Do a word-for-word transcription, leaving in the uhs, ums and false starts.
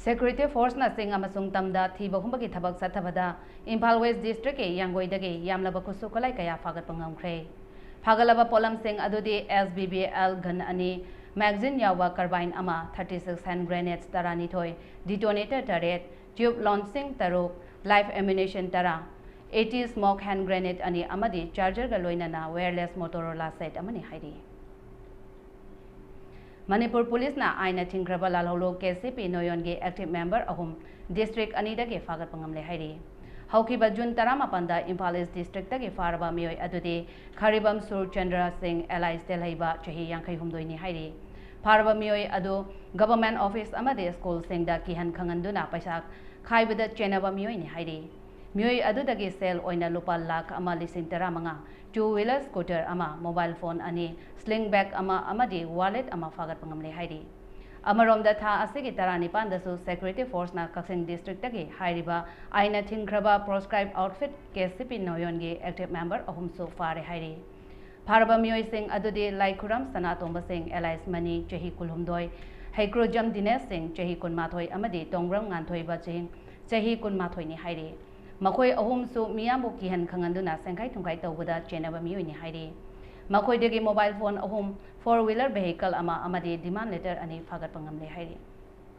Security forceꯅ ꯆꯤꯡ ꯑꯃꯁꯨꯡ ꯇꯝꯗ ꯊꯤꯕ ꯍꯨꯝꯕꯒꯤ ꯊꯕꯛ ꯆꯠꯊꯕꯗ ꯏꯝꯐꯥꯜ West Districtꯀꯤ ꯌꯥꯡꯒꯣꯏꯗꯒꯤ ꯌꯥꯝꯂꯕ ꯈꯨꯠꯁꯨ ꯈꯨꯠꯂꯥꯏ ꯀꯌꯥ ꯐꯥꯒꯠꯄ ꯉꯝꯈ꯭ꯔꯦ꯫ ꯐꯥꯒꯠꯂꯕ ꯄꯣꯠꯂꯝꯁꯤꯡ ꯑꯗꯨꯗꯤ S B B L gun ꯑꯅꯤ, magazine ꯌꯥꯎꯕ carbine ꯑꯃ, thirty six hand grenades ꯇꯔꯥꯅꯤꯊꯣꯏ, detonator ꯇꯔꯦꯠ, tube launching ꯇꯔꯨꯛ, live ammunition ꯇꯔꯥ, eighty smoke hand grenade ꯑꯅꯤ ꯑꯃꯗꯤ chargerꯒ ꯂꯣꯏꯅꯅ wireless Motorola set ꯑꯃꯅꯤ ꯍꯥꯏꯔꯤ꯫ ꯃꯅꯤꯄꯨꯔ ꯄꯨꯂꯤꯁꯅ ꯑꯥꯏꯟꯅ ꯊꯤꯡꯈ꯭ꯔꯕ ꯂꯥꯜꯍꯧꯂꯨ ꯀꯦ ꯁꯤ ꯄꯤ ꯅꯣꯌꯣꯟꯒꯤ active member ꯑꯍꯨꯝ district ꯑꯅꯤꯗꯒꯤ ꯐꯥꯒꯠꯄ ꯉꯝꯂꯦ ꯍꯥꯏꯔꯤ꯫ ꯍꯧꯈꯤꯕ June ꯇꯔꯥꯃꯥꯄꯟꯗ ꯏꯝꯐꯥꯜ East Districtꯇꯒꯤ ꯐꯥꯔꯕ ꯃꯤꯑꯣꯏ ꯑꯗꯨꯗꯤ ꯈꯥꯔꯤꯕꯝ ꯁꯨꯔꯆꯟꯗ꯭ꯔ ꯁꯤꯡ alias ꯇꯦꯜꯍꯩꯕ, ꯆꯍꯤ ꯌꯥꯡꯈꯩ ꯍꯨꯝꯗꯣꯏꯅꯤ ꯍꯥꯏꯔꯤ꯫ ꯐꯥꯔꯕ ꯃꯤꯑꯣꯏ ꯑꯗꯨ government office ꯑꯃꯗꯤ schoolꯁꯤꯡꯗ ꯀꯤꯍꯟ ꯈꯪꯍꯟꯗꯨꯅ ꯄꯩꯁꯥ ꯈꯥꯏꯕꯗ ꯆꯦꯟꯅꯕ ꯃꯤꯑꯣꯏꯅꯤ ꯍꯥꯏꯔꯤ꯫ ꯃꯤꯑꯣꯏ ꯑꯗꯨꯗꯒꯤ ꯁꯦꯜ ꯑꯣꯏꯅ ꯂꯨꯄꯥ ꯂꯥꯈ ꯑꯃ ꯂꯤꯁꯤꯡ ꯇꯔꯥꯃꯉꯥ, two wheeler scooter ꯑꯃ, mobile phone ꯑꯅꯤ, sling bag ꯑꯃ ꯑꯃꯗꯤ wallet ꯑꯃ ꯐꯥꯒꯠꯄ ꯉꯝꯂꯦ ꯍꯥꯏꯔꯤ꯫ ꯑꯃꯔꯣꯝꯗ, ꯊꯥ ꯑꯁꯤꯒꯤ ꯇꯔꯥꯅꯤꯄꯥꯟꯗꯁꯨ security forceꯅ ꯀꯛꯆꯤꯡ districtꯇꯒꯤ ꯍꯥꯏꯔꯤꯕ ꯑꯥꯏꯟꯅ ꯊꯤꯡꯈ꯭ꯔꯕ proscribed outfit ꯀꯦ ꯁꯤ ꯄꯤ ꯅꯣꯌꯣꯟꯒꯤ active member ꯑꯍꯨꯝꯁꯨ ꯐꯥꯔꯦ ꯍꯥꯏꯔꯤ꯫ ꯐꯥꯔꯕ ꯃꯤꯑꯣꯏꯁꯤꯡ ꯑꯗꯨꯗꯤ ꯂꯥꯏꯈꯨꯔꯝ ꯁꯅꯥꯇꯣꯝꯕ ꯁꯤꯡ alias ꯃꯅꯤ, ꯆꯍꯤ ꯀꯨꯟꯍꯨꯝꯗꯣꯏ, ꯍꯩꯀ꯭ꯔꯨꯖꯝ ꯗꯤꯅꯦꯁ ꯁꯤꯡ, ꯆꯍꯤ ꯀꯨꯟꯃꯥꯊꯣꯏ ꯑꯃꯗꯤ ꯇꯣꯡꯕ꯭ꯔꯝ ꯉꯥꯟꯊꯣꯏꯕ ꯁꯤꯡ, ꯆꯍꯤ ꯀꯨꯟꯃꯥꯊꯣꯏꯅꯤ ꯍꯥꯏꯔꯤ꯫ ꯃꯈꯣꯏ ꯑꯍꯨꯝꯁꯨ ꯃꯤꯌꯥꯝꯕꯨ ꯀꯤꯍꯟ ꯈꯪꯍꯟꯗꯨꯅ ꯁꯦꯡꯈꯥꯏ ꯊꯨꯡꯈꯥꯏ ꯇꯧꯕꯗ ꯆꯦꯟꯅꯕ ꯃꯤꯑꯣꯏꯅꯤ ꯍꯥꯏꯔꯤ꯫ ꯃꯈꯣꯏꯗꯒꯤ mobile phone ꯑꯍꯨꯝ, four wheeler vehicle ꯑꯃ ꯑꯃꯗꯤ demand letter ꯑꯅꯤ ꯐꯥꯒꯠꯄ ꯉꯝꯂꯦ ꯍꯥꯏꯔꯤ꯫